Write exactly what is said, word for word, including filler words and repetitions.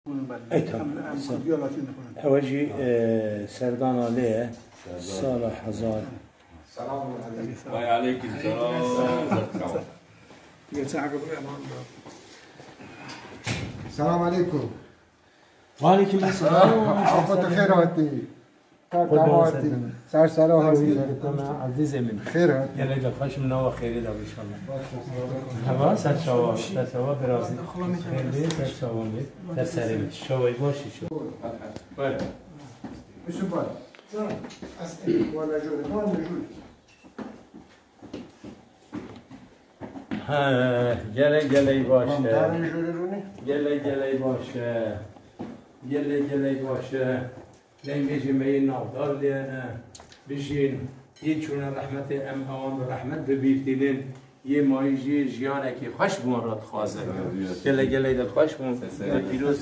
Ey, tamam. Em, em kurdiya Latîn dixwin. Ew jî, e, serdana lê ye. Sala hezar. Selamun aleyküm. Ve aleyküm selam. Selamun aleyküm. Ve aleyküm selam. Apo, tu xêr hatî. Qurban sendin. Ser sera hatî. Azîzê min. Xêr hatî. Gelek de xweş, min nava xêrê de inşallah. Heva, ser çawa, ser çawa biraz xêr bê, ser çawa bê, ser serê min. Çawayî baş î, çawa. Buyurun. Yusuf Bey. Wala jûr, wala jûr. He, gelek gelek baş e. Gelek gelek baş e. Gelek gelek baş e. Lengê jî me yê navdar lê ne. Bijîn, yê çûne rehmetê, em ewan bi rehmet bibîr tînin. Yê mayî jî jiyanekî xweş bi wan re dixwazin. Gelek gelek de xweş bûn. Pîroz.